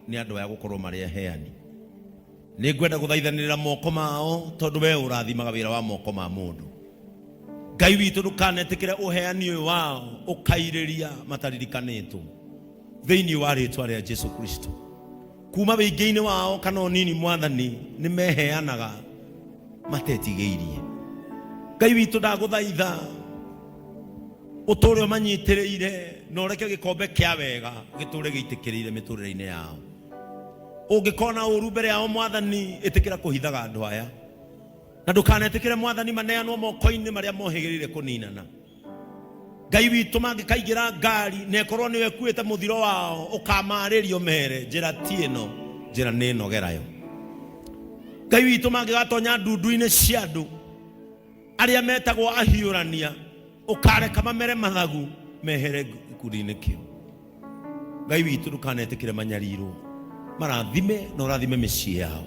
Nĩ andũ aya gũkorwo marĩ aheani. Nĩ ngwenda gũthaithanĩrĩra moko mao, tondũ we ũrathimaga wĩra wa moko ma mũndũ. Ngai witũ, ndũkanetĩkĩre ũheani ũyũ wao ũkairĩria mataririkanĩtwo, thĩinĩ wa rĩtwa rĩa Jesu Kristo. Kuma wĩingĩ-inĩ wao kana ũnini, Mwathani, nĩ meheanaga matetigĩirie. Ngai witũ, ndagũthaitha ũtũre ũmanyitĩrĩire na ũreke gĩkombe kĩa wega gĩtũre gĩitĩkĩrĩire mĩtũrĩre-inĩ yao. Ũngĩkona ũru mbere yao, Mwathani, ĩtĩkĩra kũhithaga andũ aya, na ndũkanetĩkĩre, Mwathani, maneanwo moko-inĩ marĩa mohĩgĩrĩire kũninana. Ngai witũ, mangĩkaingĩra ngari na ĩkorwo nĩwe ĩkuĩte mũthiro wao, ũkamarĩrio mere njĩra ti ĩno, njĩra nĩ ĩno, gerayo. Ngai witũ, mangĩgatonya ndundu-inĩ cia andũ arĩa metagwo ahiũrania, ũkareka mamere mathagu mehere gĩkundi-inĩ kĩu. Ngai witũ, ndũkanetĩkĩre manyarirwo. Marathime na ũrathime mĩciĩ yao,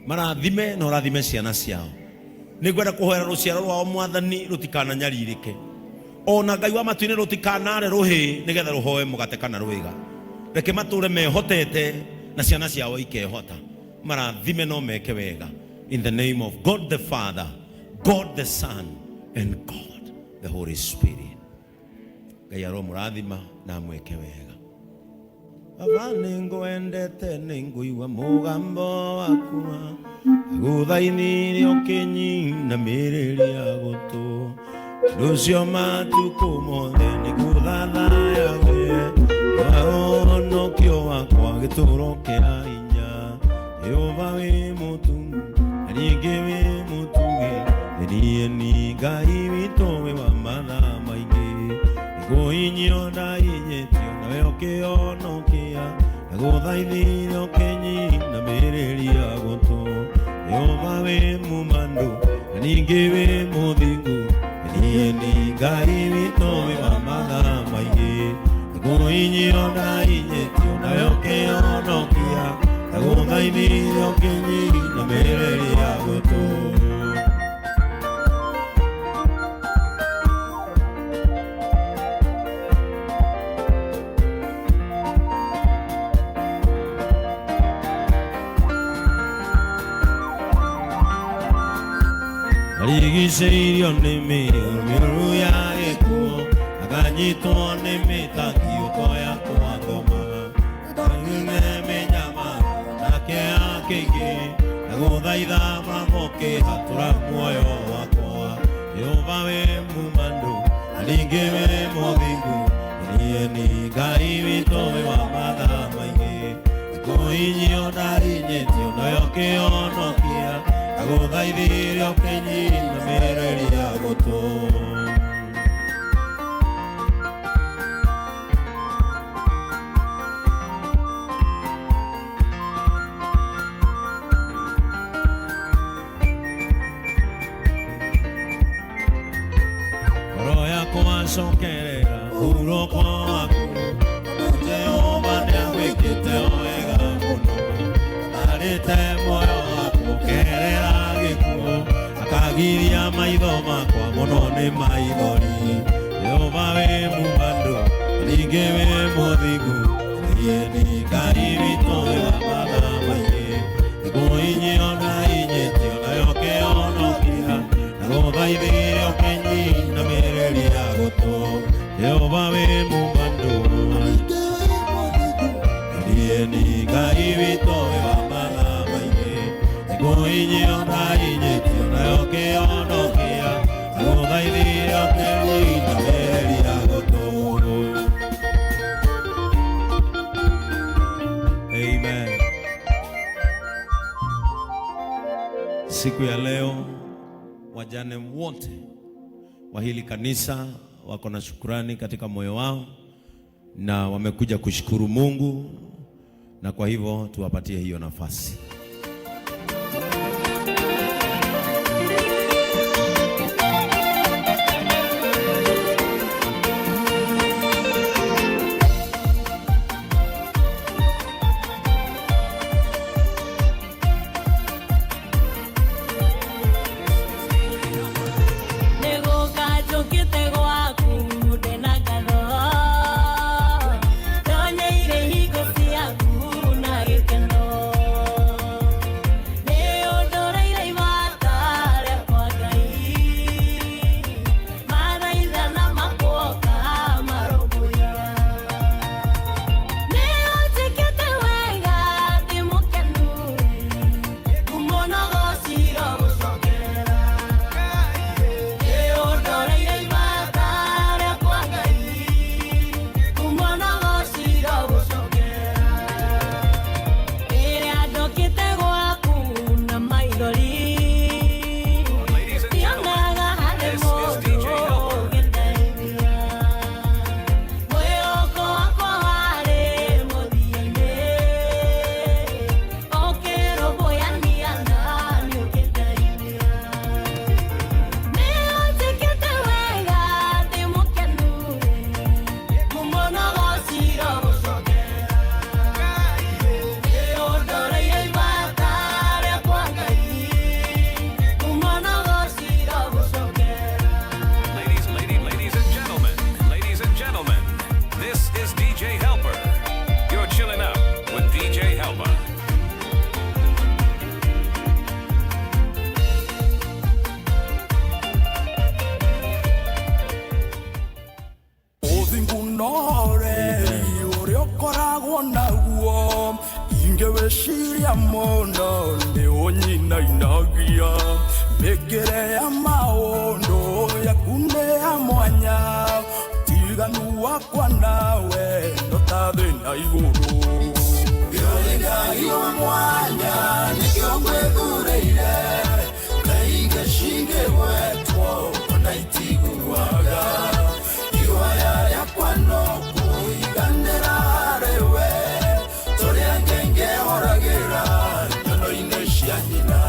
marathime na ũrathime ciana ciao. Nĩ ngwenda kũhoera rũciaro rwao, Mwathani, rũtikananyarirĩke ona Ngai wa matu-inĩ, rũtikanare rũhĩ nĩgetha rũhoe mũgate kana rwĩga. Reke matũre mehotete na ciana ciao ikehota. Marathime no meke wega, in the name of God the Father, God the Son and God the Holy Spirit. Ngai aromũrathima na amwĩke wega. Baba, nĩngwendete, nĩngũigua mũgambo wakwa gũthaithire ũkĩnyinamĩrĩria gũtũ rũcio matukũ mothe nĩngũthathaya we, ũhonokio wakwa, gĩtũro kĩa hinya. Jehova, wĩ mũtungu na ningĩ wĩ mũtugi, niĩ ni Ngai witũ wĩ wa matha maingĩ. Nĩkũhinyio ndahinyĩtio, nawe ũkĩhonokia, ndagũthaithire ũkĩnyinamĩrĩria gũtũ. Jehova, wĩ mumandũ na ningĩ wĩ mũthingu, niĩ ni Ngai witũ wĩ wa matha maingĩ. Nĩkũhinyio ndahinyĩtio, nawe ũkĩhonokia, ndagũthaithire ũkĩnyinamĩrĩria gũtũ. Arigicĩirio nĩ mĩũru ya gĩkuũ, akanyitwo nĩ mĩtangĩko ya kwa ngoma, ndagine mĩnyamaro nake akĩingĩ, ndagũthaitha mamũkĩhatũra muoyo wakwa. Jehova, wĩ mumandũ na ningĩ wĩ mũthingu, niĩ ni Ngai witũ wĩ wa matha maingĩ. Kũhinyio ndahinyĩtio, nayo kĩhonokia, ndagũthaithire ũkĩnyinamĩrĩria gũtũ. Ngoro yakwa cokerera ũhurũko waku, Jehova nĩagwĩkĩte wega mũno. Arĩte muoyo waku ũkerera gĩkuũ, akagiria maitho makwa mũno nĩ maithori. Jehova, wĩ mumandũ ningĩ wĩ mũthingu, niĩ ni Ngai witũ wĩ wa matha maingĩ. Nĩkũhinyio ndahinyĩtio, nayo kĩhonokia, ndagũthaithire ũkĩnyinamĩrĩria gũtũ. Jehova, wĩ mumandũ niĩ ni Ngai witũ wĩ wa matha maingĩ. Nĩkũhinyio ndahinyĩtio, nayo kĩhonokia, ndagũthaithire ũkĩnyinamĩrĩria gũtũ. Amen. Siku ya leo wajane wote wa hili kanisa wako na shukurani katika moyo wao na wamekuja kushukuru Mungu, na kwa hivyo tuwapatie hiyo nafasi. Nĩgũka njũkĩte gwaku ndĩna ngatho, ndonyeire hingo ciaku na Ngĩwĩciria mũno nĩ ũnyinainagia. Mĩkĩre ya maũndũ yaku nĩ ya mwanya, tiganu wakwa nawe no ta thĩ na igũrũ. Ũrĩ Ngai wa mwanya, nĩkĩo ngwĩthurĩire. Kaingĩ cingĩgwetwo ona itiguaga. Ihoya rĩakwa no kũiganĩra harĩwe, tũrĩa ngengehoragĩra nyono-inĩ cia nyina.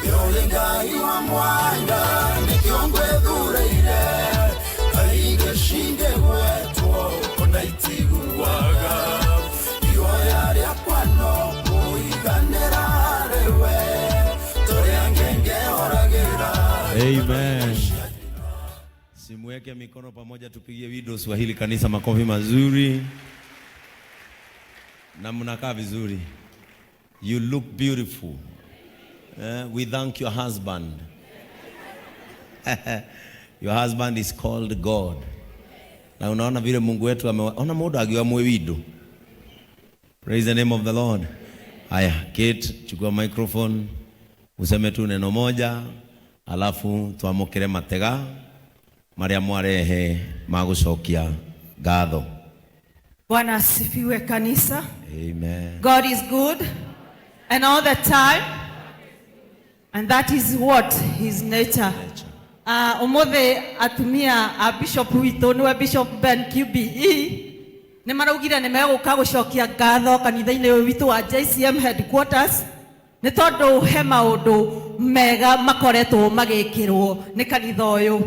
Ũrĩ Ngai wa mwanya, nĩkĩo ngwĩthurĩire. Kaingĩ cingĩgwetwo ona itiguaga. Ihoya rĩakwa no kũiganĩra harĩwe, tũrĩa ngengehoragĩra. Amen. Simuweke mikono pamoja, tupigie Widows wa hili kanisa makofi mazuri. Na mnakaa vizuri. You look beautiful. We thank your husband. Your husband is called God. Na unaona vile Mungu wetu ameona muda akiwa mwe widow. Praise the name of the Lord. Haya, Kate, chukua microphone useme tu neno moja, alafu twamukire matega maria mwarehe magucokia ngatho. Bwana asifiwe, kanisa. Amen. God is good and all the time, and that is what his nature. Umuthi atumia a bishop witũ, nĩwe Bishop Ben QBE, nĩ maraugire nĩ megũka gũcokia ngatho kanitha-inĩ ũyũ witũ wa JCM headquarters, nĩ tondũ he maũndũ mega makoretwo magĩkĩrwo nĩ kanitha ũyũ.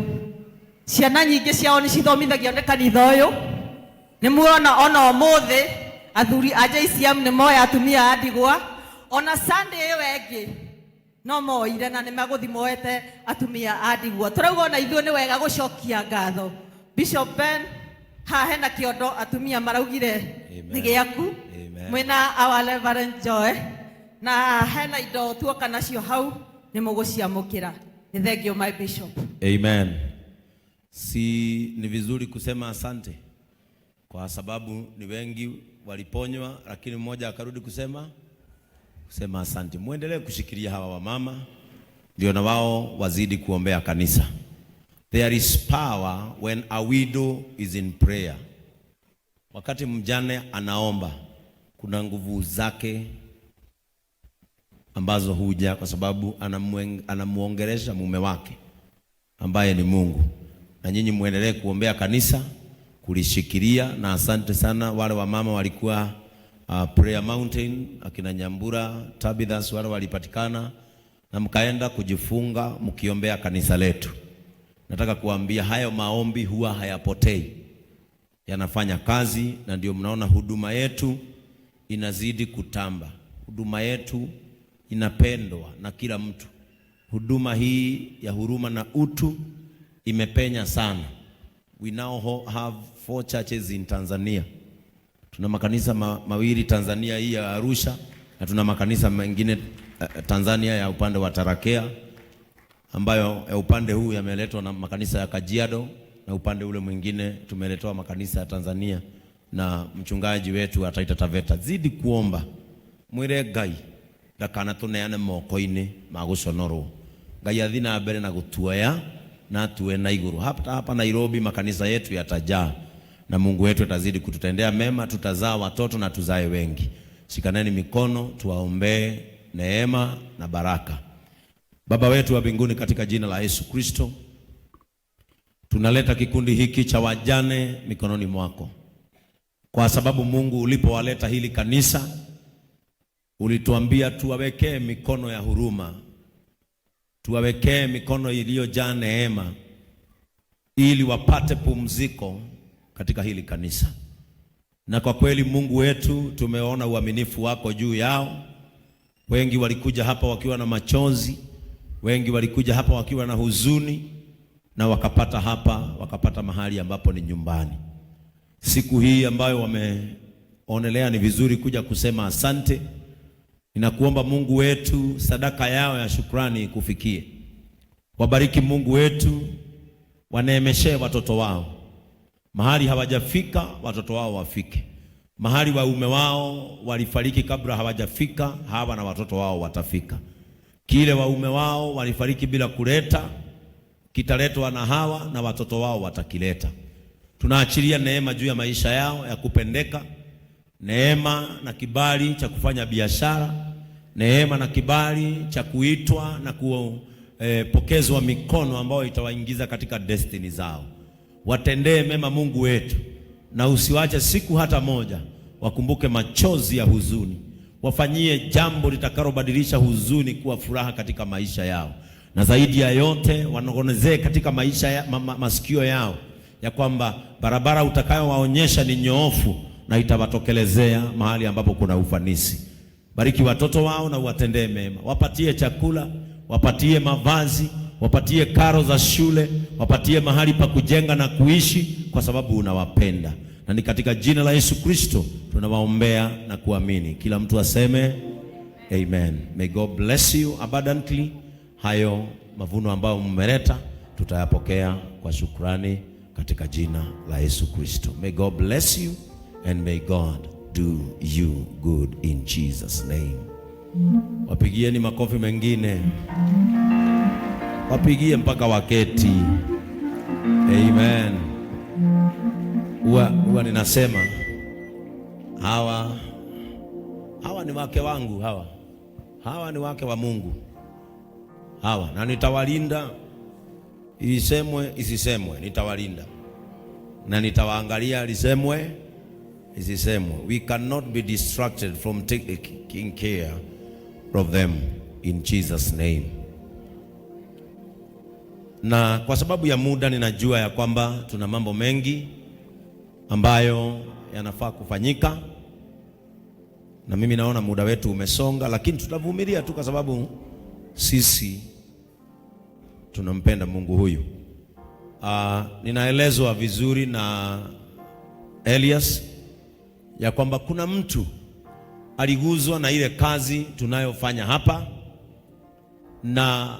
Ciana nyingĩ ciao nĩ cithomithagio nĩ kanitha ũyũ. Nĩ muona ona ũmũthĩ athuri a JCM nĩ moya atumia a ndigwa, ona Sunday ĩyo ĩngĩ no moire na nĩ magũthi moete atumia a ndigwa. Tũrauga ona ithuĩ nĩ wega gũcokia ngatho. Bishop Ben, haha hena kĩondo atumia maraugire Amen. nĩ gĩaku. Amen. Mwĩna our Reverend Joy, na hena indo tuoka nacio hau, nĩ mũgũciamũkĩra. Nĩ thank you, my bishop. Amen. Si ni vizuri kusema asante kwa sababu ni wengi waliponywa, lakini mmoja akarudi kusema asante. Muendelee kushikilia hawa wamama, ndio na wao wazidi kuombea kanisa. There is power when a widow is in prayer. Wakati mjane anaomba, kuna nguvu zake ambazo huja kwa sababu anamuongelesha mume wake ambaye ni Mungu. Na nyinyi muendelee kuombea kanisa, kulishikilia. Na asante sana wale wamama walikuwa Prayer Mountain, akina Nyambura, Tabithas, wale walipatikana na mkaenda kujifunga mkiombea kanisa letu. Nataka kuambia hayo maombi huwa hayapotei, yanafanya kazi, na ndio mnaona huduma yetu inazidi kutamba. Huduma yetu inapendwa na kila mtu. Huduma hii ya huruma na utu imepenya sana. We now have four churches in Tanzania. Tuna makanisa mawili Tanzania hii ya Arusha, na tuna makanisa mengine Tanzania ya upande wa Tarakea, ambayo ya upande huu yameletwa na makanisa ya Kajiado, na upande ule mwingine tumeletewa makanisa ya Tanzania na mchungaji wetu wa Taita Taveta. Zidi kuomba, mwire Ngai ndakana tuneane moko-inĩ ma gũconorwo. Ngai athi na mbere na gũtuoya na atue na igũrũ. Hapa hapa Nairobi makanisa yetu yatajaa na Mungu wetu atazidi kututendea mema, tutazaa watoto na tuzae wengi. Shikaneni mikono, tuwaombee neema na baraka. Baba wetu wa mbinguni, katika jina la Yesu Kristo, tunaleta kikundi hiki cha wajane mikononi mwako, kwa sababu Mungu, ulipowaleta hili kanisa ulituambia tuwawekee mikono ya huruma, tuwawekee mikono iliyojaa neema, ili wapate pumziko katika hili kanisa. Na kwa kweli Mungu wetu, tumeona uaminifu wako juu yao. Wengi walikuja hapa wakiwa na machozi, wengi walikuja hapa wakiwa na huzuni, na wakapata hapa, wakapata mahali ambapo ni nyumbani. Siku hii ambayo wameonelea ni vizuri kuja kusema asante, ninakuomba Mungu wetu, sadaka yao ya shukrani ikufikie. Wabariki Mungu wetu, waneemeshe watoto wao. Mahali hawajafika watoto wao wafike. Mahali waume wao walifariki kabla hawajafika, hawa na watoto wao watafika. Kile waume wao walifariki bila kuleta, kitaletwa na hawa na watoto wao watakileta. Tunaachilia neema juu ya maisha yao ya kupendeka, neema na kibali cha kufanya biashara, neema na kibali cha kuitwa na kupokezwa mikono ambayo itawaingiza katika destiny zao. Watendee mema Mungu wetu, na usiwache siku hata moja wakumbuke machozi ya huzuni. Wafanyie jambo litakalobadilisha huzuni kuwa furaha katika maisha yao, na zaidi ya yote wanong'onezee katika maisha ya, masikio yao ya kwamba barabara utakayowaonyesha ni nyoofu na itawatokelezea mahali ambapo kuna ufanisi. Bariki watoto wao na uwatendee mema, wapatie chakula, wapatie mavazi, wapatie karo za shule, wapatie mahali pa kujenga na kuishi, kwa sababu unawapenda. Na ni katika jina la Yesu Kristo tunawaombea na kuamini. Kila mtu aseme amen. May God bless you abundantly. Hayo mavuno ambayo mmeleta tutayapokea kwa shukrani katika jina la Yesu Kristo. May God bless you and may God do you good in Jesus name. Wapigieni makofi mengine, wapigie mpaka waketi. Amen. Huwa ninasema hawa ni wake wangu, hawa ni wake wa Mungu hawa, na nitawalinda, isemwe isisemwe, nitawalinda na nitawaangalia, lisemwe isisemwe. We cannot be distracted from taking care of them in Jesus name. Na kwa sababu ya muda, ninajua ya kwamba tuna mambo mengi ambayo yanafaa kufanyika, na mimi naona muda wetu umesonga, lakini tutavumilia tu kwa sababu sisi tunampenda Mungu huyu. Ninaelezwa vizuri na Elias ya kwamba kuna mtu aliguzwa na ile kazi tunayofanya hapa na